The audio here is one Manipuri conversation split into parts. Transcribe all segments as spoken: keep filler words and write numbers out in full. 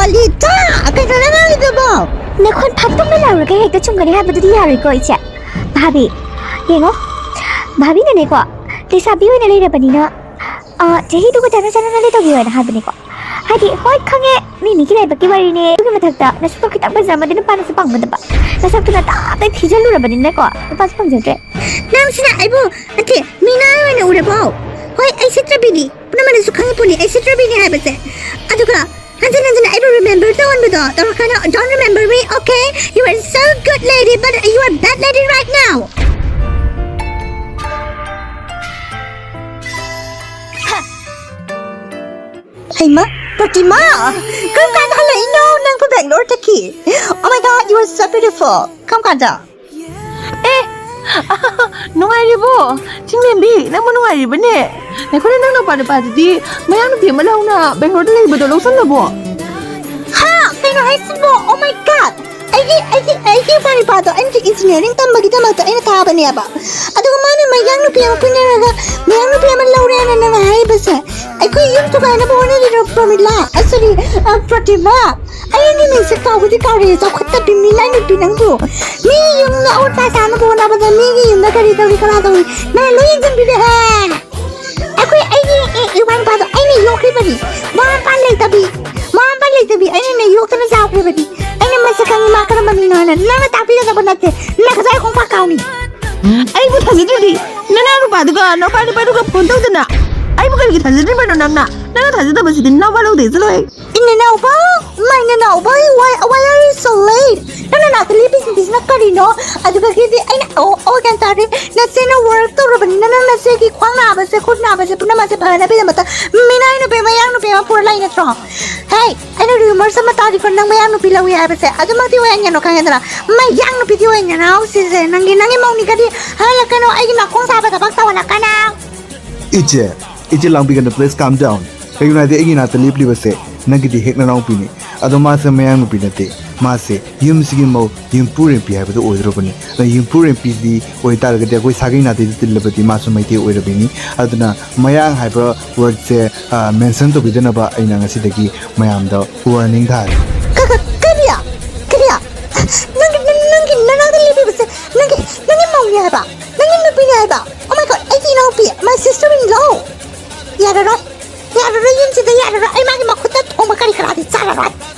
ꯄꯂꯤꯇꯥ, ꯀꯩꯅꯣ ꯅꯪ ꯉꯥꯡꯉꯤꯗꯨꯕꯣ? ꯅꯈꯣꯟ ꯐꯥꯛꯇꯣꯛꯅ ꯂꯥꯎꯔꯒ ꯍꯦꯛꯇ ꯆꯨꯝꯒꯅꯤ ꯍꯥꯏꯕꯗꯨꯗꯤ ꯌꯥꯔꯣꯏꯀꯣ, ꯏꯆꯦ꯫ ꯚꯥꯕꯤ, ꯌꯦꯡꯉꯣ, ꯚꯥꯕꯤꯅꯅꯦꯀꯣ, ꯂꯩꯁꯥꯕꯤ ꯑꯣꯏꯅ ꯂꯩꯔꯕꯅꯤꯅ, ꯑ, ꯆꯍꯤꯗꯨꯒ ꯆꯥꯟꯅ ꯆꯥꯟꯅꯅ ꯂꯩꯇꯧꯕꯤꯌꯣꯅ ꯍꯥꯏꯕꯅꯤꯀꯣ꯫ ꯍꯥꯏꯗꯤ, ꯍꯣꯏ, ꯈꯪꯉꯦ, ꯃꯤ ꯃꯤꯒꯤ ꯂꯥꯏꯕꯛꯀꯤ ꯋꯥꯔꯤꯅꯦ꯫ ꯑꯗꯨꯒꯤ ꯃꯊꯛꯇ ꯅꯁꯛꯇꯣ ꯈꯤꯇꯪ ꯐꯖꯔꯝꯃꯗꯤ ꯅꯨꯄꯥꯅꯁꯨ ꯄꯥꯝꯒꯗꯕ꯫ ꯅꯁꯛꯇꯨꯅ ꯇꯥꯞꯇꯥꯏ ꯊꯤꯖꯤꯜꯂꯨꯔꯕꯅꯤꯅꯀꯣ, ꯅꯨꯄꯥꯁꯨ ꯐꯪꯖꯗ꯭ꯔꯦ꯫ ꯅꯪꯁꯤꯅ ꯑꯩꯕꯨ, ꯅꯠꯇꯦ, ꯃꯤꯅꯥꯏ ꯑꯣꯏꯅ ꯎꯔꯕꯣ? ꯍꯣꯏ, ꯑꯩ ꯁꯤꯠꯇ꯭ꯔꯕꯤꯅꯤ꯫ ꯄꯨꯝꯅꯃꯛꯅꯁꯨ ꯈꯪꯉꯤ ꯄꯣꯠꯅꯤ ꯑꯩ ꯁꯤꯠꯇ꯭ꯔꯕꯤꯅꯤ ꯍꯥꯏꯕꯁꯦ꯫ ꯑꯗꯨꯒ ꯍꯟꯖꯤꯟ ꯍꯟꯖꯤꯟ ꯑꯩꯕꯨ remember ꯇꯧꯍꯟꯕꯗꯣ ꯇꯧꯔꯛꯀꯅꯣ. Don't remember me, okay? You are so good lady, but you are bad lady right now. ꯍꯩꯃ, ꯄ꯭ꯔꯇꯤꯃꯥ, ꯀꯔꯝ ꯀꯥꯟꯗ ꯍꯜꯂꯛꯏꯅꯣ ꯅꯪꯕꯨ ꯕꯦꯡꯒ꯭ꯂꯣꯔꯗꯒꯤ? Oh my God, you are so beautiful. ꯀꯔꯝ ꯀꯥꯟꯗ? ꯑꯦ, ꯅꯨꯡꯉꯥꯏꯔꯤꯕꯣ? ꯆꯤꯡꯂꯦꯝꯕꯤ, ꯅꯪꯕꯨ ꯅꯨꯡꯉꯥꯏꯔꯤꯕꯅꯦ? ꯉꯥꯏꯈꯣꯅꯦ, ꯅꯪ ꯅꯨꯄꯥ ꯅꯨꯄꯥꯗꯨꯗꯤ ꯃꯌꯥꯡ ꯅꯨꯄꯤ ꯑꯃ ꯂꯧꯅ ꯕꯦꯡꯒ꯭ꯂꯣꯔꯗ ꯂꯩꯕꯗꯣ ꯂꯧꯁꯜꯂꯕꯣ? ꯍꯥ? ꯀꯩꯅꯣ ꯍꯥꯏꯁꯤꯕꯣ? Oh my God! ꯑꯩꯒꯤ, ꯑꯩꯒꯤ, ꯑꯩꯒꯤ ꯏꯄꯥ ꯏꯄꯥꯗꯣ ꯑꯩꯅ engineering ꯇꯝꯕꯒꯤꯗꯃꯛꯇ ꯑꯩꯅ ꯊꯥꯕꯅꯦꯕ꯫ ꯑꯗꯨꯒ ꯃꯥꯅ ꯃꯌꯥꯡ ꯅꯨꯄꯤ ꯑꯃ ꯀꯣꯏꯅꯔꯒ ꯃꯌꯥꯡ ꯅꯨꯄꯤ ꯑꯃ ꯂꯧꯔꯦꯅ ꯅꯪ ꯍꯥꯏꯔꯤꯕꯁꯦ? ꯑꯩꯈꯣꯏ ꯌꯨꯝ ꯊꯨꯒꯥꯏꯅꯕ ꯍꯣꯠꯅꯔꯤꯔꯣ, ꯄ꯭ꯔꯃꯤꯂꯥ? ꯑ, sorry, ꯑ, ꯄ꯭ꯔꯇꯤꯃꯥ? ꯑꯩ ꯅꯪꯒꯤ ꯃꯤꯡꯁꯦ ꯀꯥꯎꯕꯗꯤ ꯀꯥꯎꯔꯦ, ꯆꯥꯎꯈꯠꯇꯕꯤ ꯃꯤꯅꯥꯏ ꯅꯨꯄꯤ ꯅꯪꯕꯨ꯫ ꯃꯤ ꯌꯨꯝꯗ ꯑꯋꯥꯠ ꯑꯄꯥ ꯆꯥꯅꯕ ꯍꯣꯠꯅꯕꯗ ꯃꯤꯒꯤ ꯌꯨꯝꯗ ꯀꯔꯤ ꯇꯧꯔꯤ, ꯀꯅꯥ ꯇꯧꯔꯤ, ꯅꯪ ꯂꯣꯏ ꯌꯦꯡꯁꯤꯟꯕꯤꯔꯦꯍꯦ꯫ ꯑꯩꯈꯣꯏ, ꯑꯩꯒꯤ ꯏ-, ꯏ-, ꯏꯋꯥ ꯅꯨꯄꯥꯗꯣ ꯑꯩꯅ ꯌꯣꯛꯈ꯭ꯔꯤꯕꯅꯤ꯫ ꯃꯃꯥ ꯃꯄꯥ ꯂꯩꯇꯕꯤ, ꯃꯃꯥ ꯃꯄꯥ ꯂꯩꯇꯕꯤ ꯑꯩꯅꯅꯦ ꯌꯣꯛꯇꯅ ꯆꯥꯎꯈ꯭ꯔꯤꯕꯅꯤ꯫ ꯑꯩꯅ ꯃꯁꯛ ꯈꯪꯉꯤ ꯃꯥ ꯀꯔꯝꯕ ꯃꯤꯅꯣ ꯍꯥꯏꯅ꯫ ꯅꯪꯅ ꯇꯥꯛꯄꯤꯒꯗꯕ ꯅꯠꯇꯦ, ꯅꯪ ꯉꯁꯥꯏ ꯈꯣꯡꯄꯥꯛ ꯀꯥꯎꯅꯤ꯫ ꯑꯩꯕꯨ ꯊꯥꯖꯗ꯭ꯔꯗꯤ ꯅꯅꯥꯎ ꯅꯨꯄꯥꯗꯨꯒ ꯅꯄꯥ ꯅꯨꯄꯥꯗꯨꯒ ꯐꯣꯟ ꯇꯧꯗꯅ ꯑꯩꯕꯨ ꯀꯔꯤꯒꯤ ꯊꯥꯖꯗ꯭ꯔꯤꯕꯅꯣ ꯅꯪꯅ? ꯅꯪꯅ ꯊꯥꯖꯗꯕꯁꯤꯗꯤ ꯅꯅꯥꯎꯄꯥ ꯂꯧꯗꯦ, ꯆꯠꯂꯣꯍꯦ꯫ ꯏꯅꯦꯅꯥꯎꯕ, my ꯅꯅꯥꯎꯕ, why, why are you so late? ꯅꯪ ꯅꯅꯥꯛꯇ ꯂꯦꯞꯄꯤꯁꯤꯡꯁꯤꯅ ꯀꯔꯤꯅꯣ? ꯑꯗꯨꯗꯒꯤꯗꯤ ꯑꯩꯅ, ꯑꯣ, ꯑꯣ, ꯒ꯭ꯌꯥꯟ ꯇꯥꯔꯦ꯫ ꯅꯆꯦꯅ work ꯇꯧꯔꯕꯅꯤꯅ ꯅꯪ ꯅꯆꯦꯒꯤ ꯈ꯭ꯋꯥꯡ ꯅꯥꯕꯁꯦ, ꯈꯨꯠ ꯅꯥꯕꯁꯦ ꯄꯨꯝꯅꯃꯛꯁꯦ ꯐꯅꯕꯒꯤꯗꯃꯛꯇ ꯃꯤꯅꯥꯏ ꯅꯨꯄꯤ, ꯃꯌꯥꯡ ꯅꯨꯄꯤ ꯑꯃ ꯄꯨꯔ ꯂꯥꯛꯏ ꯅꯠꯇ꯭ꯔꯣ? ꯍꯦ, ꯑꯩꯅ rumors ꯑꯃ ꯇꯥꯔꯤꯀꯣ, ꯅꯪ ꯃꯌꯥꯡ ꯅꯨꯄꯤ ꯂꯧꯏ ꯍꯥꯏꯕꯁꯦ꯫ ꯑꯗꯨꯃꯛꯇꯤ ꯑꯣꯏꯍꯟꯒꯅꯨ, ꯈꯪꯉꯦꯗꯅ? ꯃꯌꯥꯡ ꯅꯨꯄꯤꯗꯤ ꯑꯣꯏꯍꯟꯒꯅꯨ ꯁꯤꯁꯦ꯫ ꯅꯪꯒꯤ, ꯅꯪꯒꯤ ꯃꯧꯅꯤꯒꯗꯤ ꯍꯥꯏꯍꯜꯂꯛꯀꯅꯨ, ꯑꯩꯒꯤ ꯅꯥꯀꯣꯡ ꯆꯥꯕ ꯊꯕꯛ ꯇꯧꯍꯜꯂꯛꯀꯅꯨ꯫ ꯏꯆꯦ, ꯏꯆꯦ ꯂꯥꯡꯕꯤꯒꯅꯨ, please calm down. ꯀꯩꯒꯤꯅꯣ ꯍꯥꯏꯗꯤ ꯑꯩꯒꯤ ꯏꯅꯥꯛꯇ ꯂꯦꯞꯂꯤꯕꯁꯦ ꯅꯪꯒꯤꯗꯤ ꯍꯦꯛ ꯅꯅꯥꯎꯄꯤꯅꯤ, ꯑꯗꯣ ꯃꯥꯁꯦ ꯃꯌꯥꯡ ꯅꯨꯄꯤ ꯅꯠꯇꯦ꯫ ꯃꯥꯁꯦ ꯌꯨꯝꯁꯤꯒꯤ ꯃꯧ ꯌꯨꯝꯄꯨꯔꯦꯝꯄꯤ ꯍꯥꯏꯕꯗꯣ ꯑꯣꯏꯗꯧꯔꯕꯅꯤ꯫ ꯑꯗ ꯌꯨꯝꯄꯨꯔꯦꯝꯄꯤꯗꯤ ꯑꯣꯏꯇꯥꯔꯒꯗꯤ ꯑꯩꯈꯣꯏ ꯁꯥꯒꯩ ꯅꯥꯇꯩꯗ ꯇꯤꯜꯂꯕꯗꯤ ꯃꯥꯁꯨ ꯃꯩꯇꯩ ꯑꯣꯏꯔꯕꯤꯅꯤ꯫ ꯑꯗꯨꯅ ꯃꯌꯥꯡ ꯍꯥꯏꯕ ꯋꯥꯔꯗꯁꯦ ꯃꯦꯟꯁꯟ ꯇꯧꯕꯤꯗꯅꯕ ꯑꯩꯅ ꯉꯁꯤꯗꯒꯤ ꯃꯌꯥꯝꯗ ꯋꯥꯔꯅꯤꯡ ꯊꯥꯔꯤ꯫ ꯀ- ꯀ- ꯀꯔꯤ? ꯀꯔꯤ? ꯅꯪꯒꯤ ꯅꯪ- ꯅꯪꯒꯤ ꯅꯅꯥꯛꯇ ꯂꯦꯞꯄꯤꯕꯁꯦ ꯅꯪꯒꯤ ꯅꯪꯒꯤ ꯃꯧꯅꯦ ꯍꯥꯏꯕ? ꯅꯪꯒꯤ ꯅꯨꯄꯤꯅꯦ ꯍꯥꯏꯕ? Oh my God, ꯑꯩꯒꯤ ꯏꯅꯥꯎꯄꯤ, my sister in law. ꯌꯥꯔꯔꯣꯏ, ꯌꯥꯔꯔꯣꯏ, ꯌꯨꯝꯁꯤꯗ ꯌꯥꯔꯔꯣꯏ꯫ ꯑꯩ ꯃꯥꯒꯤ ꯃꯈꯨꯠꯇ ꯊꯣꯡꯕ ꯀꯔꯤ ꯀꯔꯥꯗꯤ ꯆꯥꯔꯔꯣꯏ꯫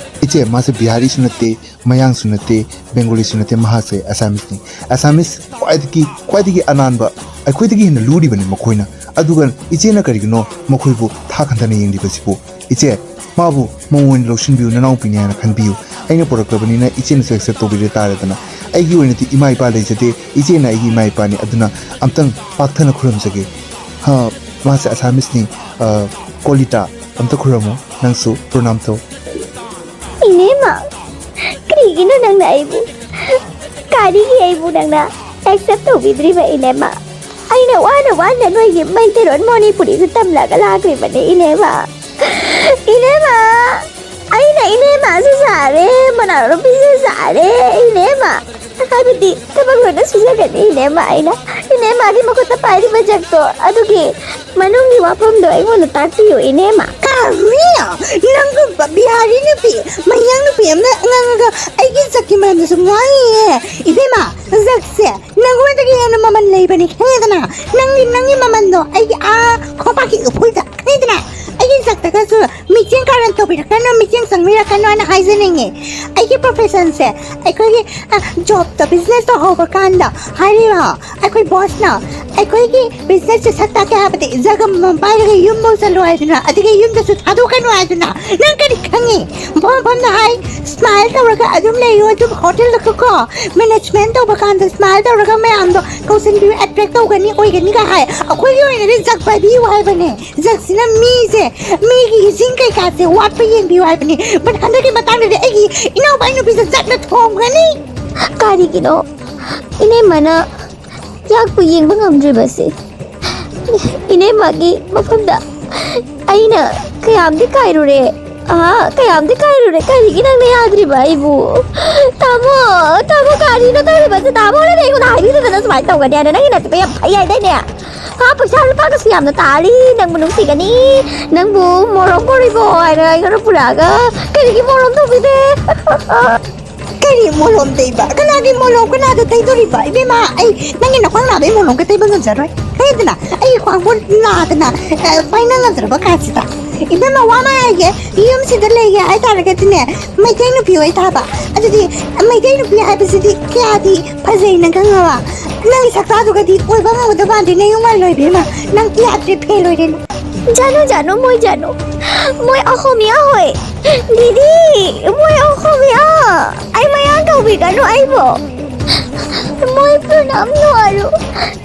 ꯏꯆꯦ, ꯃꯥꯁꯦ ꯕꯤꯍꯥꯔꯤꯁꯨ ꯅꯠꯇꯦ, ꯃꯌꯥꯡꯁꯨ ꯅꯠꯇꯦ, ꯕꯦꯡꯒꯣꯂꯤꯁꯨ ꯅꯠꯇꯦ, ꯃꯍꯥꯛꯁꯦ ꯑꯁꯥꯃꯤꯁꯅꯤ꯫ ꯑꯁꯥꯃꯤꯁ ꯈ꯭ꯋꯥꯏꯗꯒꯤ ꯈ꯭ꯋꯥꯏꯗꯒꯤ ꯑꯅꯥꯟꯕ, ꯑꯩꯈꯣꯏꯗꯒꯤ ꯍꯦꯟꯅ ꯂꯨꯔꯤꯕꯅꯤ ꯃꯈꯣꯏꯅ꯫ ꯑꯗꯨꯒ ꯏꯆꯦꯅ ꯀꯔꯤꯒꯤꯅꯣ ꯃꯈꯣꯏꯕꯨ ꯊꯥꯛ ꯍꯟꯊꯅ ꯌꯦꯡꯂꯤꯕꯁꯤꯕꯨ? ꯏꯆꯦ, ꯃꯥꯕꯨ ꯃꯧ ꯑꯣꯏꯅ ꯂꯧꯁꯤꯟꯕꯤꯌꯨ, ꯅꯅꯥꯎꯄꯤꯅꯤ ꯍꯥꯏꯅ ꯈꯟꯕꯤꯌꯨ꯫ ꯑꯩꯅ ꯄꯨꯔꯛꯂꯕꯅꯤꯅ ꯏꯆꯦꯅꯁꯨ ꯑꯦꯛꯁꯦꯞ ꯇꯧꯕꯤꯔ ꯇꯥꯔꯦꯗꯅ꯫ ꯑꯩꯒꯤ ꯑꯣꯏꯅꯗꯤ ꯏꯃꯥ ꯏꯄꯥ ꯂꯩꯖꯗꯦ, ꯏꯆꯦꯅ ꯑꯩꯒꯤ ꯏꯃꯥ ꯏꯄꯥꯅꯤ꯫ ꯑꯗꯨꯅ ꯑꯝꯇꯪ ꯄꯥꯛꯊꯅ ꯈꯨꯔꯨꯝꯖꯒꯦ꯫ ꯍꯥ, ꯃꯥꯁꯦ ꯑꯁꯥꯃꯤꯁꯅꯤ꯫ ꯑ, ꯀꯣꯂꯤꯇꯥ, ꯑꯝꯇ ꯈꯨꯔꯨꯝꯃꯨ, ꯅꯪꯁꯨ ꯄ꯭ꯔꯣꯅꯥꯝ ꯇꯧ꯫ ꯏꯅꯦꯃ, ꯀꯔꯤꯒꯤꯅꯣ ꯅꯪꯅ ꯑꯩꯕꯨ, ꯀꯔꯤꯒꯤ ꯑꯩꯕꯨ ꯅꯪꯅ ꯑꯦꯛꯁꯦꯞ ꯇꯧꯕꯤꯗ꯭ꯔꯤꯕ ꯏꯅꯦꯃ? ꯑꯩꯅ ꯋꯥꯅ ꯋꯥꯅ ꯅꯣꯏꯒꯤ ꯃꯩꯇꯩꯂꯣꯟ ꯃꯅꯤꯄꯨꯔꯤꯁꯨ ꯇꯝꯂꯒ ꯂꯥꯛꯈ꯭ꯔꯤꯕꯅꯦ ꯏꯅꯦꯃ꯫ ꯏꯅꯦꯃ, ꯑꯩꯅ ꯏꯅꯦꯃꯁꯨ ꯁꯥꯔꯦ, ꯃꯅꯥꯎꯅꯨꯄꯤꯁꯨ ꯁꯥꯔꯦ ꯏꯅꯦꯃ꯫ ꯍꯥꯏꯕꯗꯤ ꯊꯕꯛ ꯂꯣꯏꯅ ꯁꯨꯖꯒꯅꯤ ꯏꯅꯦꯃ ꯑꯩꯅ꯫ ꯏꯅꯦꯃꯒꯤ ꯃꯈꯨꯠꯇ ꯄꯥꯏꯔꯤꯕ ꯖꯛꯇꯣ ꯑꯗꯨꯒꯤ ꯃꯅꯨꯡꯒꯤ ꯋꯥꯐꯝꯗꯣ ꯑꯩꯉꯣꯟꯗ ꯇꯥꯛꯄꯤꯌꯨ ꯏꯅꯦꯃ꯫ ꯀꯔꯤ? ꯅꯪꯒꯨꯝꯕ ꯕꯤꯍꯥꯔꯤ ꯅꯨꯄꯤ, ꯃꯌꯥꯡ ꯅꯨꯄꯤ ꯑꯃꯅ ꯉꯥꯡꯉꯒ ꯑꯩꯒꯤ ꯖꯛꯀꯤ ꯃꯔꯝꯗꯁꯨ ꯉꯥꯡꯉꯤꯌꯦ? ꯏꯕꯦꯝꯃ, ꯖꯛꯁꯦ ꯅꯪꯉꯣꯟꯗꯒꯤ ꯍꯦꯟꯅ ꯃꯃꯜ ꯂꯩꯕꯅꯤ, ꯈꯪꯉꯦꯗꯅ? ꯅꯪꯒꯤ, ꯅꯪꯒꯤ ꯃꯃꯜꯗꯣ ꯑꯩꯒꯤ ꯑꯥ ꯈꯣꯡꯄꯥꯛꯀꯤ ꯎꯐꯨꯜꯗ, ꯈꯪꯉꯦꯗꯅ? ꯑꯩꯒꯤ ꯖꯛꯇꯒꯁꯨ ꯃꯤꯠꯌꯦꯡ ꯀꯥꯔꯟ ꯇꯧꯕꯤꯔꯛꯀꯅꯨ, ꯃꯤꯠꯌꯦꯡ ꯆꯪꯕꯤꯔꯛꯀꯅꯨ ꯍꯥꯏꯅ ꯍꯥꯏꯖꯅꯤꯡꯉꯤ꯫ ꯑꯩꯒꯤ ꯄ꯭ꯔꯣꯐꯦꯁꯟꯁꯦ ꯑꯩꯈꯣꯏꯒꯤ, ꯑ, ꯖꯣꯕꯇ, ꯕꯤꯖꯤꯅꯦꯁ ꯇꯧꯍꯧꯕ ꯀꯥꯟꯗ ꯍꯥꯏꯔꯤꯕ ꯑꯩꯈꯣꯏ ꯕꯣꯁꯅ ꯑꯩꯈꯣꯏꯒꯤ ꯕꯤꯖꯤꯅꯦꯁꯁꯦ ꯁꯛ ꯇꯥꯛꯀꯦ ꯍꯥꯏꯕꯗꯤ ꯖꯒ ꯑꯃꯃꯝ ꯄꯥꯏꯔꯒ ꯌꯨꯝꯐꯧ ꯆꯠꯂꯣ ꯍꯥꯏꯗꯨꯅ, ꯑꯗꯒꯤ ꯌꯨꯝꯗꯁꯨ ꯊꯥꯗꯣꯛꯀꯅꯨ ꯍꯥꯏꯗꯨꯅ꯫ ꯅꯪ ꯀꯔꯤ ꯈꯪꯉꯤ? ꯃꯐꯝ ꯃꯐꯝꯗ ꯍꯥꯏ, ꯁ꯭ꯃꯥꯏꯜ ꯇꯧꯔꯒ ꯑꯗꯨꯝ ꯂꯩꯌꯣ, ꯑꯗꯨꯝ ꯍꯣꯇꯦꯜꯗ ꯀꯣ, ꯃꯦꯅꯦꯖꯃꯦꯟ ꯇꯧꯕ ꯀꯥꯟꯗ ꯁ꯭ꯃꯥꯏꯜ ꯇꯧꯔꯒ ꯃꯌꯥꯝꯗꯣ ꯀꯧꯁꯤꯟꯕꯤꯌꯨ, ꯑꯦꯇ꯭ꯔꯦꯛ ꯇꯧꯒꯅꯤ, ꯑꯣꯏꯒꯅꯤꯒ ꯍꯥꯏ꯫ ꯑꯩꯈꯣꯏꯒꯤ ꯑꯣꯏꯅꯗꯤ ꯖꯒ ꯄꯥꯏꯕꯤꯌꯨ ꯍꯥꯏꯕꯅꯦ꯫ ꯖꯒꯁꯤꯅ ꯃꯤꯁꯦ, ꯃꯤꯒꯤ ꯏꯁꯤꯡ ꯀꯩꯀꯥꯁꯦ ꯋꯥꯠꯄ ꯌꯦꯡꯕꯤꯌꯨ ꯍꯥꯏꯕꯅꯤ꯫ But ꯍꯟꯗꯛꯀꯤ ꯃꯇꯥꯡꯗꯗꯤ ꯑꯩꯒꯤ ꯏꯅꯥꯎꯄꯥꯒꯤ ꯅꯨꯄꯤꯁꯦ ꯖꯒꯅ ꯊꯣꯝꯒꯅꯤ꯫ ꯀꯔꯤꯒꯤꯅꯣ ꯏꯅꯦꯃꯅ ꯌꯥꯛꯄꯨ ꯌꯦꯡꯕ ꯉꯝꯗ꯭ꯔꯤꯕꯁꯦ? ꯏꯅꯦꯃꯒꯤ ꯃꯐꯝꯗ ꯑꯩꯅ ꯀꯌꯥꯝꯗꯤ ꯀꯥꯏꯔꯨꯔꯦ꯫ ꯑꯥ, ꯀꯌꯥꯝꯗꯤ ꯀꯥꯏꯔꯨꯔꯦ꯫ ꯀꯔꯤꯒꯤ ꯅꯪꯅ ꯌꯥꯗ꯭ꯔꯤꯕ ꯑꯩꯕꯨ? ꯇꯥꯃꯣ, ꯇꯥꯃꯣ, ꯀꯔꯤꯅꯣ ꯇꯧꯔꯤꯕꯁꯦ? ꯇꯥꯃꯣꯅ ꯑꯩꯉꯣꯟꯗ ꯍꯥꯏꯕꯤꯗꯗꯅ ꯁꯨꯃꯥꯏꯅ ꯇꯧꯒꯅꯤ ꯍꯥꯏꯅ ꯅꯪꯒꯤ ꯅꯠꯇꯕ ꯌꯥꯝ ꯐꯩ ꯍꯥꯏꯗꯥꯏꯅꯦ? ꯍꯥ, ꯄꯩꯁꯥ ꯂꯨꯄꯥꯒꯁꯨ ꯌꯥꯝꯅ ꯇꯥꯔꯤ, ꯅꯪꯕꯨ ꯅꯨꯡꯁꯤꯒꯅꯤ, ꯅꯪꯕꯨ ꯃꯣꯔꯣꯛ ꯀꯣꯔꯤꯕꯣ ꯍꯥꯏꯅ ꯑꯩꯉꯣꯟꯗ ꯄꯨꯔꯛꯑꯒ ꯀꯔꯤꯒꯤ ꯃꯣꯔꯣꯛ ꯇꯧꯕꯤꯗꯦ? ꯀꯔꯤ ꯃꯣꯂꯣꯝ ꯇꯩꯕ? ꯀꯅꯥꯒꯤ ꯃꯣꯂꯣꯝ ꯀꯅꯥꯗ ꯇꯩꯗꯣꯔꯤꯕ? ꯏꯕꯦꯝꯃ, ꯑꯩ ꯅꯪꯒꯤ ꯅꯈ꯭ꯋꯥꯡ ꯅꯥꯕꯩ ꯃꯣꯂꯣꯝꯒ ꯇꯩꯕ ꯉꯝꯖꯔꯣꯏ꯫ ꯈꯪꯉꯦꯗꯅ, ꯑꯩꯒꯤ ꯈ꯭ꯋꯥꯡꯕꯨ ꯅꯥꯗꯅ, ꯑ, ꯄꯥꯏꯅ ꯉꯝꯖꯔꯕ ꯀꯥꯟꯁꯤꯗ꯫ ꯏꯕꯦꯝꯃ, ꯋꯥ ꯑꯃ ꯍꯥꯏꯒꯦ, ꯌꯨꯝꯁꯤꯗ ꯂꯩꯒꯦ ꯍꯥꯏꯇꯥꯔꯒꯗꯤꯅꯦ, ꯃꯩꯇꯩ ꯅꯨꯄꯤ ꯑꯣꯏ ꯇꯥꯕ꯫ ꯑꯗꯨꯗꯤ ꯃꯩꯇꯩ ꯅꯨꯄꯤ ꯍꯥꯏꯕꯁꯤꯗꯤ ꯀꯌꯥꯗꯤ ꯐꯖꯩꯅ ꯈꯪꯉꯕ? ꯅꯪꯒꯤ ꯁꯛꯇꯥꯗꯨꯒꯗꯤ ꯑꯣꯏꯕ ꯉꯝꯒꯗꯕ ꯃꯥꯟꯗꯦ, ꯅꯌꯨꯝ ꯍꯜꯂꯣ ꯏꯕꯦꯝꯃ꯫ ꯅꯪ ꯌꯥꯗ꯭ꯔꯦ, ꯐꯦꯜ ꯑꯣꯏꯔꯦ ꯅꯪ꯫ জানো, জানো, মই জানো। মই অসমীয়া হয়। দিদি, মই অসমীয়া। ꯑꯩ ꯃꯌꯥꯡ ꯀꯧꯕꯤꯒꯅꯨ ꯑꯩꯕꯨ। মই প্ৰণাম নোৱাৰো।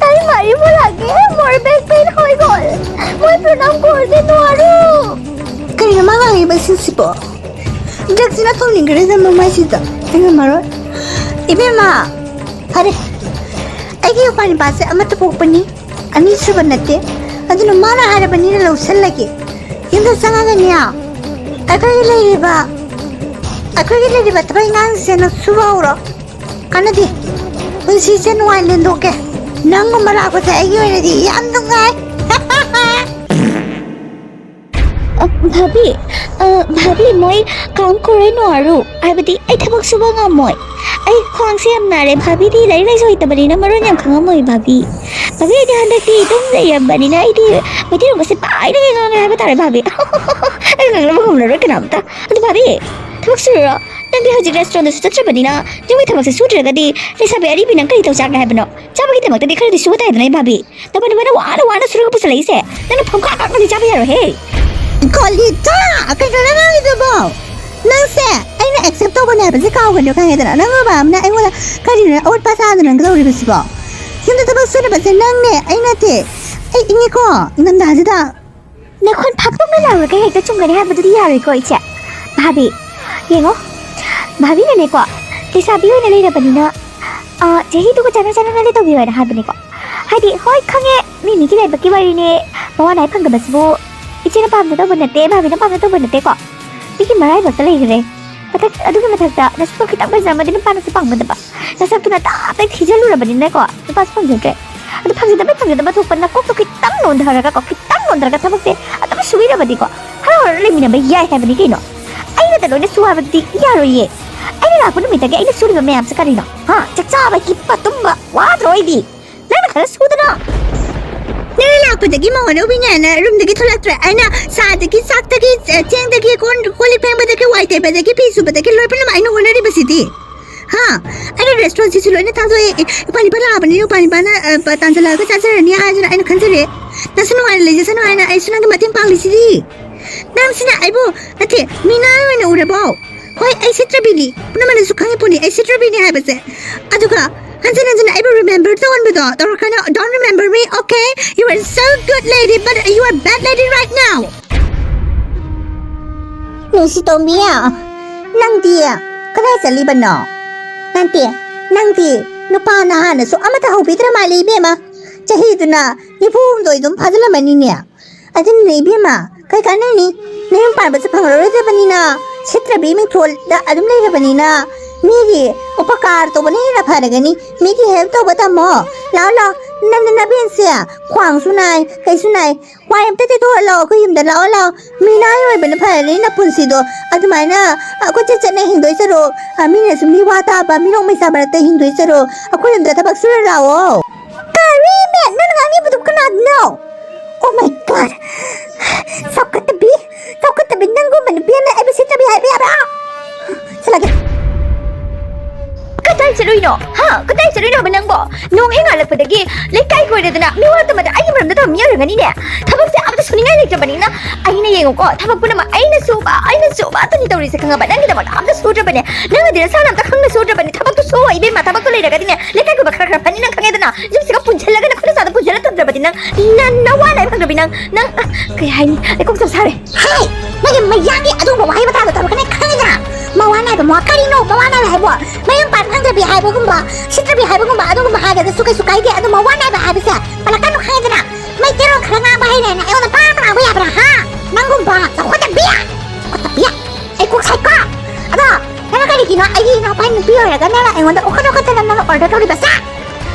তাই মাৰিব লাগে। মোৰ বেক পেইন হৈ গ'ল। মই প্ৰণাম কৰিব নোৱাৰো। ꯀꯩꯅꯣ ꯃꯥ ꯉꯥꯡꯉꯤꯕꯁꯤꯡꯁꯤꯕꯣ? ꯗ꯭ꯔꯛꯁꯤꯅ ꯊꯣꯡꯅꯤꯡꯈ꯭ꯔꯦꯗ ꯃꯃꯥꯏꯁꯤꯗ꯫ ꯑꯩ ꯉꯝꯃꯔꯣꯏ꯫ ꯏꯕꯦꯝꯃ, ꯐꯔꯦ꯫ ꯑꯩꯒꯤ ꯎꯄꯥ ꯅꯨꯄꯥꯁꯦ ꯑꯃꯠꯇ ꯄꯣꯛꯄꯅꯤ꯫ ꯑꯅꯤꯁꯨꯕ ꯅꯠꯇꯦ꯫ ꯑꯗꯨꯅ ꯃꯥꯅ ꯍꯥꯏꯔꯕꯅꯤꯅ ꯂꯧꯁꯜꯂꯒꯦ꯫ ꯌꯨꯝꯗ ꯆꯪꯉꯒꯅꯦ, ꯑꯩꯈꯣꯏꯒꯤ ꯂꯩꯔꯤꯕ, ꯑꯩꯈꯣꯏꯒꯤ ꯂꯩꯔꯤꯕ ꯊꯕꯛ ꯏꯪꯈꯥꯡꯁꯦ ꯅꯪ ꯁꯨꯕ ꯍꯧꯔꯣ꯫ ꯀꯥꯟꯅꯗꯦ꯫ ꯄꯨꯟꯁꯤꯁꯦ ꯅꯨꯡꯉꯥꯏꯅ ꯂꯦꯟꯊꯣꯛꯀꯦ꯫ ꯅꯪꯒꯨꯝꯕ ꯂꯥꯛꯄꯁꯦ ꯑꯩꯒꯤ ꯑꯣꯏꯅꯗꯤ ꯌꯥꯝ ꯅꯨꯡꯉꯥꯏ꯫ ꯑ, ꯚꯥꯕꯤ, ꯑ, ꯚꯥꯕꯤ, মই কাম কৰি নোৱাৰো, ꯍꯥꯏꯕꯗꯤ ꯑꯩ ꯊꯕꯛ ꯁꯨꯕ ꯉꯝꯃꯣꯏ꯫ ꯑꯩ ꯈ꯭ꯋꯥꯡꯁꯦ ꯌꯥꯝ ꯅꯥꯔꯦ꯫ ꯚꯥꯕꯤꯗꯤ ꯂꯥꯏꯔꯤꯛ ꯂꯥꯏꯁꯨ ꯍꯩꯇꯕꯅꯤꯅ ꯃꯔꯣꯟ ꯌꯥꯝ ꯈꯪꯉꯝꯃꯣꯏ, ꯚꯥꯕꯤ꯫ ꯚꯥꯕꯤ, ꯑꯩꯗꯤ ꯍꯟꯗꯛꯇꯤ ꯑꯗꯨꯝ ꯂꯩꯔꯕꯅꯤꯅ ꯑꯩꯗꯤ ꯃꯩꯇꯩꯂꯣꯟꯒꯁꯦ ꯄꯥꯏꯔꯒ ꯉꯥꯡꯉꯦ ꯍꯥꯏꯕ ꯇꯥꯔꯦ, ꯚꯥꯕꯤ꯫ ꯑꯩ ꯉꯥꯡꯅꯕ ꯉꯝꯂꯔꯣꯏ ꯀꯅꯥꯝꯇ꯫ ꯑꯗꯨ ꯚꯥꯕꯤ, ꯊꯕꯛ ꯁꯨꯔꯨꯔꯣ꯫ ꯅꯪꯗꯤ ꯍꯧꯖꯤꯛ ꯔꯦꯁꯇꯨꯔꯦꯟꯗꯁꯨ ꯆꯠꯇ꯭ꯔꯕꯅꯤꯅ ꯌꯨꯝꯒꯤ ꯊꯕꯛꯁꯦ ꯁꯨꯗ꯭ꯔꯒꯗꯤ ꯂꯩꯁꯥꯕꯤ ꯑꯔꯤꯕꯤ ꯅꯪ ꯀꯔꯤ ꯇꯧ ꯆꯥꯒꯦ ꯍꯥꯏꯕꯅꯣ? ꯆꯥꯕꯒꯤꯗꯃꯛꯇꯗꯤ ꯈꯔꯗꯤ ꯁꯨꯕ ꯇꯥꯏꯗꯅ, ꯚꯥꯕꯤ꯫ ꯅꯃꯥꯟꯅꯕꯅ ꯋꯥꯅ ꯋꯥꯅ ꯁꯨꯔꯒ ꯄꯨꯁꯜꯂꯛꯏꯁꯦ꯫ ꯅꯪꯅ ꯐꯝꯈꯥ ꯀꯥꯛꯅꯗꯤ ꯆꯥꯕ ꯌꯥꯔꯣꯏꯍꯦ꯫ ꯀꯣꯂꯤꯇꯥ, ꯀꯩꯅꯣ ꯅꯪ ꯉꯥꯡꯉꯤꯗꯨꯕꯣ? ꯅꯪꯁꯦ ꯑꯩꯅ ꯑꯦꯛꯁꯦꯞ ꯇꯧꯕꯅꯦ ꯍꯥꯏꯕꯁꯦ ꯀꯥꯎꯒꯅꯨ, ꯈꯪꯉꯦꯗꯅ? ꯅꯪ ꯃꯃꯥ ꯑꯃꯅ ꯑꯩꯉꯣꯟꯗ ꯀꯔꯤꯅꯣ ꯑꯋꯣꯠꯄ ꯁꯥꯗꯅ ꯅꯪ ꯇꯧꯔꯤꯕꯁꯤꯕꯣ? ꯌꯨꯝꯗ ꯊꯕꯛ ꯁꯨꯅꯕꯁꯦ ꯅꯪꯅꯦ, ꯑꯩ ꯅꯠꯇꯦ꯫ ꯑꯩ ꯏꯪꯉꯦꯀꯣ ꯏꯪꯊꯝꯊꯥꯁꯤꯗ꯫ ꯅꯈꯣꯟ ꯐꯥꯛꯇꯣꯛꯅ ꯂꯥꯎꯔꯒ ꯍꯦꯛꯇ ꯆꯨꯝꯒꯅꯤ ꯍꯥꯏꯕꯗꯨꯗꯤ ꯌꯥꯔꯣꯏꯀꯣ, ꯏꯆꯦ꯫ ꯚꯥꯕꯤ, ꯌꯦꯡꯉꯣ, ꯚꯥꯕꯤꯅꯅꯦꯀꯣ, ꯂꯩꯁꯥꯕꯤ ꯑꯣꯏꯅ ꯂꯩꯔꯕꯅꯤꯅ, ꯑ, ꯆꯍꯤꯗꯨꯒ ꯆꯥꯟꯅ ꯆꯥꯟꯅꯅ ꯇꯧꯕꯤꯌꯣ ꯍꯥꯏꯅ ꯍꯥꯏꯕꯅꯤꯀꯣ꯫ ꯍꯥꯏꯗꯤ, ꯍꯣꯏ, ꯈꯪꯉꯦ, ꯃꯤ ꯃꯤꯒꯤ ꯂꯥꯏꯕꯛꯀꯤ ꯋꯥꯔꯤꯅꯦ, ꯃꯋꯥ ꯅꯥꯏ ꯐꯪꯗꯕꯁꯤꯕꯨ ꯏꯆꯦꯅ ꯄꯥꯝꯅ ꯇꯧꯕ ꯅꯠꯇꯦ, ꯚꯥꯕꯤꯅ ꯄꯥꯝꯅ ꯇꯧꯕ ꯅꯠꯇꯦꯀꯣ꯫ ꯅꯨꯄꯤꯒꯤ ꯃꯔꯥꯏꯕꯛꯇ ꯂꯩꯈ꯭ꯔꯦ꯫ ꯃꯊꯛ-, ꯑꯗꯨꯒꯤ ꯃꯊꯛꯇ ꯅꯁꯛꯇꯣ ꯈꯤꯇꯪ ꯐꯖꯔꯝꯃꯗꯤ ꯅꯨꯄꯥꯅꯁꯨ ꯄꯥꯝꯒꯗꯕ꯫ ꯅꯁꯛꯇꯨꯅ ꯇꯥꯞꯇꯥꯏ ꯊꯤꯖꯤꯜꯂꯨꯔꯕꯅꯤꯅꯀꯣ, ꯅꯨꯄꯥꯁꯨ ꯐꯪꯖꯗ꯭ꯔꯦ꯫ ꯑꯗꯨ ꯐꯪꯖꯗꯕꯩ ꯐꯪꯖꯗꯕ ꯊꯣꯛꯄ ꯅꯀꯣꯛꯇꯣ ꯈꯤꯇꯪ ꯅꯣꯟꯊꯔꯒꯀꯣ, ꯈꯤꯇꯪ ꯅꯣꯟꯊꯔꯒ ꯊꯕꯛꯁꯦ ꯑꯗꯨꯝ ꯁꯨꯕꯤꯔꯕꯗꯤꯀꯣ, ꯍꯔꯥꯎ ꯍꯔꯥꯎ ꯂꯩꯃꯤꯟꯅꯕ ꯌꯥꯏ ꯍꯥꯏꯕꯅꯤ ꯀꯩꯅꯣ꯫ ꯑꯩꯅꯗ ꯂꯣꯏꯅ ꯁꯨ ꯍꯥꯏꯕꯗꯤ ꯌꯥꯔꯣꯏꯌꯦ꯫ ꯑꯩꯅ ꯂꯥꯛꯄ ꯅꯨꯃꯤꯠꯇꯒꯤ ꯑꯩꯅ ꯁꯨꯔꯤꯕ ꯃꯌꯥꯝꯁꯦ ꯀꯔꯤꯅꯣ? ꯍꯥ? ꯆꯥꯛ ꯆꯥꯕ, ꯍꯤꯞꯄ, ꯇꯨꯝꯕ ꯋꯥꯗ꯭ꯔꯣ ꯑꯩꯗꯤ? ꯅꯪꯅ ꯈꯔ ꯁꯨꯗꯅ꯫ ꯅꯪꯅ ꯂꯥꯛꯄꯗꯒꯤ ꯃꯧ ꯑꯅꯧꯕꯤꯅꯦꯅ ꯔꯨꯝꯗꯒꯤ ꯊꯣꯛꯂꯛꯇ꯭ꯔꯦ꯫ ꯑꯩꯅ ꯆꯥꯗꯒꯤ, ꯆꯥꯛꯇꯒꯤ, ꯑ, ꯆꯦꯡꯗꯒꯤ, ꯀꯣꯟ, ꯀꯣꯜ ꯂꯤꯛ ꯐꯦꯡꯕꯗꯒꯤ, ꯋꯥꯏ ꯇꯩꯕꯗꯒꯤ, ꯐꯤ ꯁꯨꯕꯗꯒꯤ ꯂꯣꯏ ꯄꯨꯝꯅꯃꯛ ꯑꯩꯅ ꯍꯣꯠꯅꯔꯤꯕꯁꯤꯗꯤ꯫ ꯍꯥ? ꯑꯩꯅ ꯔꯦꯁꯇꯨꯔꯦꯟꯁꯤꯁꯨ ꯂꯣꯏꯅ ꯊꯥꯗꯣꯛꯑꯦ꯫ ꯑꯦ, ꯎꯄꯥ ꯅꯤꯄꯥ ꯂꯥꯛꯑꯕꯅꯤꯅ ꯎꯄꯥ ꯅꯤꯄꯥꯅ, ꯑ, ꯄ-, ꯇꯥꯟꯁꯤꯜꯂꯛꯑꯒ ꯆꯥꯖꯔꯅꯤ ꯍꯥꯏꯗꯨꯅ ꯑꯩꯅ ꯈꯟꯖꯔꯦ꯫ ꯅꯪꯁꯨ ꯅꯨꯡꯉꯥꯏꯅ ꯂꯩꯖꯁꯅꯨ ꯍꯥꯏꯅ ꯑꯩꯁꯨ ꯅꯪꯒꯤ ꯃꯇꯦꯡ ꯄꯥꯡꯂꯤꯁꯤꯗꯤ꯫ ꯅꯪꯁꯤꯅ ꯑꯩꯕꯨ, ꯅꯠꯇꯦ, ꯃꯤꯅꯥꯏ ꯑꯣꯏꯅ ꯎꯔꯕꯣ? ꯍꯣꯏ, ꯑꯩ ꯁꯤꯠꯇ꯭ꯔꯕꯤꯅꯤ꯫ ꯄꯨꯝꯅꯃꯛꯅꯁꯨ ꯈꯪꯉꯤ ꯄꯣꯠꯅꯤ ꯑꯩ ꯁꯤꯠꯇ꯭ꯔꯕꯤꯅꯤ ꯍꯥꯏꯕꯁꯦ꯫ ꯑꯗꯨꯒ ꯍꯟꯖꯤꯟ ꯍꯟꯖꯤꯟ ꯑꯩꯕꯨ remember ꯇꯧꯍꯟꯕꯗꯣ ꯇꯧꯔꯛꯀꯅꯨ꯫ Don't remember me, okay? You are so good lady, but you are bad lady right now. ꯅꯨꯡꯁꯤꯇꯣꯝꯕꯤ, ꯅꯪꯗꯤ ꯀꯗꯥꯏ ꯆꯠꯂꯤꯕꯅꯣ? ꯅꯠꯇꯦ, ꯅꯪꯗꯤ ꯅꯨꯄꯥ ꯅꯍꯥꯅꯁꯨ ꯑꯃꯠꯇ ꯍꯧꯕꯤꯗ꯭ꯔ ꯃꯥꯜꯂꯦ ꯏꯕꯦꯝꯃ꯫ ꯆꯍꯤꯗꯨꯅ ꯅꯤꯐꯨ ꯍꯨꯝꯗꯣꯏ ꯑꯗꯨꯝ ꯐꯥꯖꯤꯜꯂꯝꯃꯅꯤꯅꯦ꯫ ꯑꯗꯨꯅꯅꯦ ꯏꯕꯦꯝꯃ, ꯀꯩ ꯀꯥꯟꯅꯩꯅꯤ? ꯅꯌꯨꯝ ꯄꯥꯟꯕꯁꯨ ꯐꯪꯉꯔꯣꯏꯗꯕꯅꯤꯅ, ꯁꯤꯠꯇ꯭ꯔꯕꯤ ꯃꯤꯡꯊꯣꯜꯗ ꯑꯗꯨꯝ ꯂꯩꯔꯕꯅꯤꯅ, ꯃꯤꯒꯤ ꯎꯄꯀꯥꯔ ꯇꯧꯕꯅ ꯍꯦꯟꯅ ꯐꯔꯒꯅꯤ꯫ ꯃꯤꯒꯤ help ꯇꯧꯕ ꯇꯝꯃꯣ꯫ ꯂꯥꯛꯑꯣ, ꯂꯥꯛꯑꯣ, ꯅꯪ ꯅꯕꯦꯟꯁꯦ ꯈ꯭ꯋꯥꯡꯁꯨ ꯅꯥꯏ, ꯀꯩꯁꯨ ꯅꯥꯏ, ꯋꯥꯏ ꯑꯝꯇ ꯇꯩꯊꯣꯛꯍꯜꯂꯣ, ꯑꯩꯈꯣꯏ ꯌꯨꯝꯗ ꯂꯥꯛꯑꯣ, ꯂꯥꯛꯑꯣ꯫ ꯃꯤꯅꯥꯏ ꯑꯣꯏꯕꯅ ꯐꯔꯅꯤ ꯅꯄꯨꯟꯁꯤꯗꯣ꯫ ꯑꯗꯨꯃꯥꯏꯅ, ꯑ, ꯀꯣꯏꯆꯠ ꯆꯠꯅ ꯍꯤꯡꯗꯣꯏ ꯁꯔꯨꯛ, ꯑ, ꯃꯤꯅꯁꯨ ꯃꯤ ꯋꯥ ꯇꯥꯕ, ꯃꯤꯅꯣꯛ ꯃꯩꯁꯥ ꯃꯔꯛꯇ ꯍꯤꯡꯗꯣꯏ ꯁꯔꯨꯛ, ꯑꯩꯈꯣꯏ ꯌꯨꯝꯗ ꯊꯕꯛ ꯁꯨꯔ ꯂꯥꯛꯑꯣ꯫ ꯀꯔꯤꯅꯣ? ꯅꯪꯅ ꯉꯥꯡꯉꯤꯕꯗꯨ ꯀꯅꯥꯗꯅꯣ? Oh my God! ꯆꯥꯎꯈꯠꯇꯕꯤ! ꯆꯥꯎꯈꯠꯇꯕꯤ! ꯅꯪꯒꯨꯝꯕ ꯅꯨꯄꯤ ꯑꯃꯅ ꯑꯩꯕꯨ ꯁꯤꯠꯇꯕꯤ ꯍꯥꯏꯕ ꯌꯥꯕ꯭ꯔꯥ? ꯆꯠꯂꯒꯦ꯫ ꯀꯗꯥꯏ ꯆꯠꯂꯨꯏꯅꯣ? ꯍꯥ? ꯀꯗꯥꯏ ꯆꯠꯂꯨꯏꯅꯣ ꯍꯥꯏꯕ ꯅꯪꯕꯣ? ꯅꯣꯡ ꯍꯦꯛ ꯉꯥꯜꯂꯛꯄꯗꯒꯤ ꯂꯩꯀꯥꯏ ꯀꯣꯏꯔꯗꯅ ꯃꯤꯋꯥ ꯇꯝꯕꯗ ꯑꯩꯒꯤ ꯃꯔꯝꯗ ꯇꯝꯕ ꯃꯤ ꯑꯣꯏꯔꯝꯒꯅꯤꯅꯦ꯫ ꯊꯕꯛꯁꯦ ꯑꯃꯠꯇ ꯁꯨꯅꯤꯡꯉꯥꯏ ꯂꯩꯇ꯭ꯔꯕꯅꯤꯅ ꯑꯩꯅ ꯌꯦꯡꯉꯨꯀꯣ, ꯊꯕꯛ ꯄꯨꯝꯅꯃꯛ ꯑꯩꯅ ꯁꯨꯕ, ꯑꯩꯅ ꯁꯨꯕ ꯑꯗꯨꯅꯤ ꯇꯧꯔꯤꯁꯦ, ꯈꯪꯉꯕ? ꯅꯪꯒꯤꯗꯃꯛꯇ ꯑꯝꯇ ꯁꯨꯗ꯭ꯔꯕꯅꯦ꯫ ꯅꯪꯅꯗꯤ ꯅꯁꯥꯅ ꯑꯝꯇ ꯈꯪꯅ ꯁꯨꯗ꯭ꯔꯕꯅꯦ꯫ ꯊꯕꯛꯇꯣ ꯁꯨ ꯏꯕꯦꯝꯃ, ꯊꯕꯛꯇꯣ ꯂꯩꯔꯒꯗꯤꯅꯦ, ꯂꯩꯀꯥꯏ ꯀꯣꯏꯕ ꯈꯔ ꯈꯔ ꯐꯅꯤ ꯅꯪ ꯈꯪꯉꯦꯗꯅ꯫ ꯌꯨꯝꯁꯤꯒ ꯄꯨꯟꯁꯤꯜꯂꯒ ꯅꯈꯨꯠ ꯅꯁꯥꯗꯣ ꯄꯨꯟꯁꯤꯜꯂ ꯊꯝꯗ꯭ꯔꯕꯗꯤ ꯅꯪ, ꯅ-, ꯅꯋꯥ ꯂꯥꯏ ꯐꯪꯗ꯭ꯔꯕꯤ ꯅꯪ, ꯅꯪ, ꯑ, ꯀꯩ ꯍꯥꯏꯅꯤ? ꯑꯩ ꯀꯣꯛ ꯆꯞ ꯁꯥꯔꯦ꯫ ꯍꯦ! ꯅꯪꯒꯤ ꯃꯌꯥꯡꯒꯤ ꯑꯗꯨꯒꯨꯝꯕ ꯋꯥꯍꯩ ꯃꯇꯥꯗꯣ ꯇꯧꯔꯛꯀꯅꯤ ꯈꯪꯉꯦꯗꯅ꯫ ꯃꯋꯥ ꯅꯥꯏꯕ ꯃꯋꯥ ꯀꯔꯤꯅꯣ? ꯃꯋꯥ ꯅꯥꯏꯕ ꯍꯥꯏꯕꯣ? ꯃꯌꯨꯝ ꯄꯥꯟ ꯈꯪꯗ꯭ꯔꯕꯤ ꯍꯥꯏꯕꯒꯨꯝꯕ, ꯁꯤꯠꯇ꯭ꯔꯕꯤ ꯍꯥꯏꯕꯒꯨꯝꯕ, ꯑꯗꯨꯒꯨꯝꯕ ꯍꯥꯏꯔꯒꯁꯨ ꯀꯩꯁꯨ ꯀꯥꯏꯗꯦ꯫ ꯑꯗꯨ ꯃꯋꯥ ꯅꯥꯏꯕ ꯍꯥꯏꯕꯁꯦ ꯄꯜꯂꯛꯀꯅꯨ ꯈꯪꯉꯦꯗꯅ꯫ ꯃꯩꯇꯩꯂꯣꯟ ꯈꯔ ꯉꯥꯡꯕ ꯍꯩꯔꯦꯅ ꯑꯩꯉꯣꯟꯗ ꯄꯥ ꯉꯥꯡꯕ ꯌꯥꯕ꯭ꯔꯥ, ꯍꯥ? ꯅꯪꯒꯨꯝꯕ ꯆꯥꯎꯈꯠꯇꯕꯤ! ꯆꯥꯎꯈꯠꯇꯕꯤ! ꯀꯣꯛ ꯁꯥꯏꯀꯣ꯫ ꯑꯗꯣ ꯅꯪꯅ ꯀꯔꯤꯒꯤꯅꯣ ꯑꯩꯒꯤ ꯏꯅꯥꯎꯄꯥꯒꯤ ꯅꯨꯄꯤ ꯑꯣꯏꯔꯒ ꯅꯪꯅ ꯑꯩꯉꯣꯟꯗ ꯎꯈꯠ ꯎꯈꯠꯇꯅ ꯅꯪꯅ ꯑꯣꯔꯗꯔ ꯇꯧꯔꯤꯕꯁꯦ?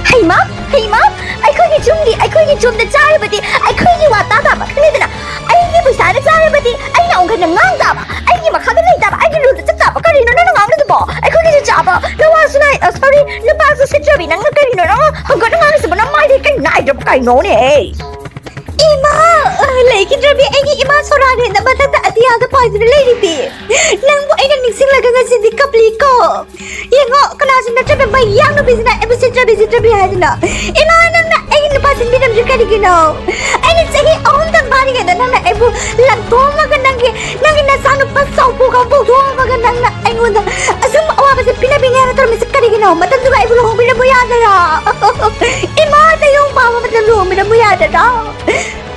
ꯍꯩꯃꯥ, ꯍꯩꯃꯥ, ꯑꯩꯈꯣꯏꯒꯤ ꯌꯨꯝꯒꯤ, ꯑꯩꯈꯣꯏꯒꯤ ꯌꯨꯝꯗ ꯆꯥꯔꯕꯗꯤ ꯑꯩꯈꯣꯏꯒꯤ ꯋꯥ ꯇꯥ ꯇꯥꯕ, ꯈꯪꯉꯦꯗꯅ? ꯑꯩꯒꯤ ꯄꯩꯁꯥꯅ ꯆꯥꯔꯕꯗꯤ ꯑꯩꯅ ꯑꯃꯨꯛ ꯍꯦꯟꯅ ꯉꯥꯡ ꯇꯥꯕ, ꯑꯩꯒꯤ ꯃꯈꯥꯗ ꯂꯩ ꯇꯥꯕ, ꯑꯩꯒꯤ ꯔꯨꯜꯗ ꯆꯠ ꯇꯥꯕ꯫ ꯀꯔꯤꯅꯣ ꯅꯪꯅ ꯉꯥꯡꯂꯤꯗꯨꯕꯣ? ꯑꯩꯈꯣꯏꯒꯤꯁꯨ ꯆꯥꯕ, ꯅꯋꯥꯁꯨ ꯅꯥꯏ, ꯑ, ꯁꯣꯔꯤ, ꯅꯨꯄꯥꯁꯨ ꯁꯤꯠꯇ꯭ꯔꯕꯤ ꯅꯪꯅ ꯀꯔꯤꯅꯣ ꯅꯪ ꯍꯪꯒꯠꯅ ꯉꯥꯡꯂꯤꯁꯤꯕꯣ? ꯅꯃꯥꯏꯗꯤ ꯀꯩ ꯅꯥꯏꯗ꯭ꯔꯕ ꯀꯩꯅꯣꯅꯦ? ꯏꯃꯥ, ꯑ, ꯂꯩꯈꯤꯗ꯭ꯔꯕꯤ ꯑꯩꯒꯤ ꯏꯃꯥ ꯁꯣꯔꯥꯔꯦꯟꯗ ꯃꯊꯛꯇ ꯑꯇꯤꯌꯥꯗ ꯄꯥꯏꯗꯨꯅ ꯂꯩꯔꯤꯕꯤ꯫ ꯅꯪꯕꯨ ꯑꯩꯅ ꯅꯤꯡꯁꯤꯡꯂꯒ ꯉꯁꯤꯗꯤ ꯀꯞꯂꯤꯀꯣ꯫ ꯌꯦꯡꯉꯣ, ꯀꯅꯥꯁꯨ ꯅꯠꯇ꯭ꯔꯕ ꯃꯌꯥꯡ ꯅꯨꯄꯤꯁꯤꯅ ꯑꯩꯕꯨ ꯁꯤꯠꯇ꯭ꯔꯕꯤ, ꯁꯤꯠꯇ꯭ꯔꯕꯤ ꯍꯥꯏꯗꯨꯅ꯫ ꯏꯃꯥ, ꯅꯪꯅ ꯑꯩꯒꯤ ꯅꯨꯄꯥ ꯁꯤꯟꯕꯤꯔꯝꯗ꯭ꯔꯤ ꯀꯔꯤꯒꯤꯅꯣ? ꯑꯩꯅ ꯆꯍꯤ ꯑꯍꯨꯝꯇꯪ ꯐꯥꯔꯤꯉꯩꯗ ꯅꯪꯅ ꯑꯩꯕꯨ ꯂꯪꯊꯣꯛꯑꯝꯃꯒ ꯅꯪꯒꯤ, ꯅꯪꯒꯤ ꯅꯆꯥꯅꯨꯄꯥ ꯆꯥꯎꯄꯣꯛ ꯀꯥꯡꯄꯣꯛꯊꯣꯛꯑꯝꯃꯒ ꯅꯪꯅ ꯑꯩꯉꯣꯟꯗ ꯑꯁꯨꯝ ꯑꯋꯥꯕꯁꯦ ꯄꯤꯅꯕꯤꯅꯤ ꯍꯥꯏꯅ ꯇꯧꯔꯝꯃꯤꯁꯦ ꯀꯔꯤꯒꯤꯅꯣ? ꯃꯇꯝꯗꯨꯗ ꯑꯩꯕꯨ ꯂꯨꯍꯣꯡꯕꯤꯔꯝꯕ ꯌꯥꯗꯔꯥ? ꯏꯃꯥ, ꯅꯌꯨꯝ ꯄꯥꯟꯕ ꯃꯇꯝꯗ ꯂꯨꯍꯣꯡꯕꯤꯔꯝꯕ ꯌꯥꯗꯔꯥ?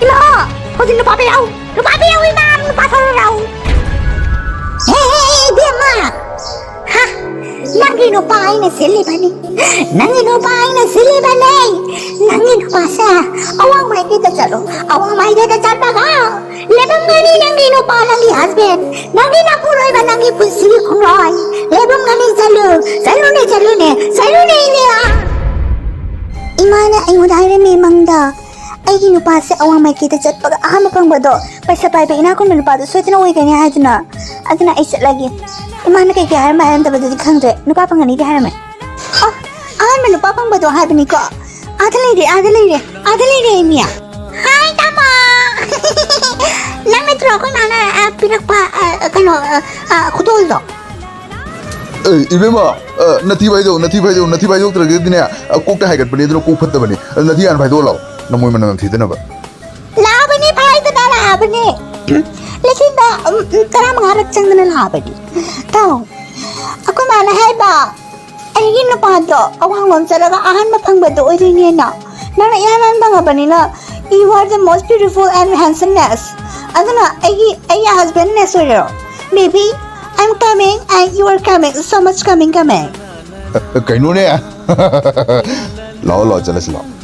ꯏꯃꯥ, ꯍꯧꯖꯤꯛ ꯅꯨꯄꯥ ꯄꯤꯔꯛꯎ, ꯅꯨꯄꯥ ꯄꯤꯔꯛꯎ, ꯏꯃꯥ, ꯅꯨꯄꯥ ꯊꯥꯔꯛꯎ꯫ ꯍꯦ, ꯏꯕꯦꯝꯃ, ꯍꯥ? ꯅꯪꯒꯤ ꯅꯨꯄꯥ ꯑꯩꯅ ꯁꯤꯜꯂꯤꯕꯅꯤ, ꯅꯪꯒꯤ ꯅꯨꯄꯥ ꯑꯩꯅ ꯁꯤꯜꯂꯤꯕꯅꯦ꯫ ꯅꯪꯒꯤ ꯅꯨꯄꯥꯁꯦ ꯑꯋꯥꯡ ꯃꯥꯏꯀꯩꯗ ꯆꯠꯂꯣ, ꯑꯋꯥꯡ ꯃꯥꯏꯀꯩꯗ ꯆꯠꯂꯒ ꯂꯦꯞꯄꯝꯒꯅꯤ ꯅꯪꯒꯤ ꯅꯨꯄꯥ, ꯅꯪꯒꯤ husband, ꯅꯪꯒꯤ ꯅꯄꯨꯔꯣꯏꯕ, ꯅꯪꯒꯤ ꯄꯨꯟꯁꯤꯒꯤ ꯈꯣꯡꯂꯣꯏ ꯂꯦꯞꯄꯝꯒꯅꯤ꯫ ꯆꯠꯂꯨ, ꯆꯠꯂꯨꯅꯦ, ꯆꯠꯂꯨꯅꯦ, ꯆꯠꯂꯨꯅꯦ, ꯏꯕꯦꯝꯃ꯫ ꯏꯃꯥꯅ ꯑꯩꯉꯣꯟꯗ ꯍꯥꯏꯔꯝꯃꯤ ꯃꯪꯗ꯫ ꯑꯩꯒꯤ ꯅꯨꯄꯥꯁꯦ ꯑꯋꯥꯡ ꯃꯥꯏꯀꯩꯗ ꯆꯠꯄꯒ ꯑꯍꯥꯟꯕ ꯐꯪꯕꯗꯣ ꯄꯩꯁꯥ ꯄꯥꯏꯕ ꯏꯅꯥꯛ ꯈꯨꯟꯕ ꯅꯨꯄꯥꯗꯣ ꯁꯣꯏꯗꯅ ꯑꯣꯏꯒꯅꯤ ꯍꯥꯏꯗꯨꯅ꯫ ꯑꯗꯨꯅ ꯑꯩ ꯆꯠꯂꯒꯦ꯫ ꯏꯃꯥꯅ ꯀꯩ ꯀꯩ ꯍꯥꯏꯔꯝꯕ ꯍꯥꯏꯔꯝꯗꯕꯗꯨꯗꯤ ꯈꯪꯗ꯭ꯔꯦ, ꯅꯨꯄꯥ ꯐꯪꯒꯅꯤꯗꯤ ꯍꯥꯏꯔꯝꯃꯦ꯫ ꯑꯣ, ꯑꯍꯥꯟꯕ ꯅꯨꯄꯥ ꯐꯪꯕꯗꯣ ꯍꯥꯏꯕꯅꯤꯀꯣ꯫ ꯑꯥꯗ ꯂꯩꯔꯦ, ꯑꯥꯗ ꯂꯩꯔꯦ, ꯑꯥꯗ ꯂꯩꯔꯦ, ꯏꯃꯤ꯫ ꯍꯥꯏ, ꯇꯥꯃꯣ꯫ ꯅꯪ ꯅꯠꯇ꯭ꯔꯣ ꯑꯩꯈꯣꯏ ꯃꯥꯅ, ꯑ, ꯄꯤꯔꯛꯄ, ꯑ, ꯀꯩꯅꯣ, ꯑ, ꯑ, ꯈꯨꯗꯣꯜꯗꯣ? ꯑꯦ, ꯏꯕꯦꯝꯃ, ꯑ, ꯅꯊꯤ ꯐꯥꯏꯗꯣꯛ, ꯅꯊꯤ ꯐꯥꯏꯗꯣꯛ, ꯅꯊꯤ ꯐꯥꯏꯗꯣꯛꯇ꯭ꯔꯒꯗꯤꯅꯦ, ꯑ, ꯀꯣꯛꯇ ꯍꯥꯏꯒꯠꯄꯅꯦ, ꯑꯗꯨꯅ ꯀꯣꯛ ꯐꯠꯇꯕꯅꯦ꯫ ꯑꯗꯨ ꯅꯊꯤ ꯍꯥꯟꯅ ꯐꯥꯏꯗꯣꯛꯑꯣ ꯂꯥꯛꯑꯣ, ꯅꯃꯣꯏ ꯃꯅꯝ ꯅꯝꯊꯤꯗꯅꯕ꯫ ꯂꯥꯛꯑꯕꯅꯦ, ꯐꯥꯏꯗꯅ ꯂꯥꯛꯑꯕꯅꯦ꯫ ꯂꯤꯁꯤꯡꯗ, ꯎꯝ, ꯎꯝ, ꯇꯔꯥꯃꯉꯥꯔꯛ ꯆꯪꯗꯅ ꯂꯥꯛꯑꯕꯅꯦ꯫ ꯇꯥꯎ, ꯑꯩꯈꯣꯏ ꯃꯥꯅ ꯍꯥꯏꯕ, ꯑꯩꯒꯤ ꯅꯨꯄꯥꯗꯣ ꯑꯋꯥꯡꯂꯣꯝ ꯆꯠꯂꯒ ꯑꯍꯥꯟꯕ ꯐꯪꯕꯗꯣ ꯑꯣꯏꯗꯣꯏꯅꯦꯅ꯫ ꯅꯪꯅ ꯏꯍꯥꯟ ꯍꯥꯟ ꯐꯪꯉꯕꯅꯤꯅ, you are the most beautiful and handsomeness. ꯑꯗꯨꯅ ꯑꯩꯒꯤ, ꯑꯩꯒꯤ husbandness ꯑꯣꯏꯔꯣ꯫ Baby, I'm coming and you are coming. So much coming, coming. ꯑ, ꯀꯩꯅꯣꯅꯦ? ꯂꯥꯛꯑꯣ, ꯂꯥꯛꯑꯣ, ꯆꯠꯂꯁꯤ, ꯂꯥꯛꯑꯣ꯫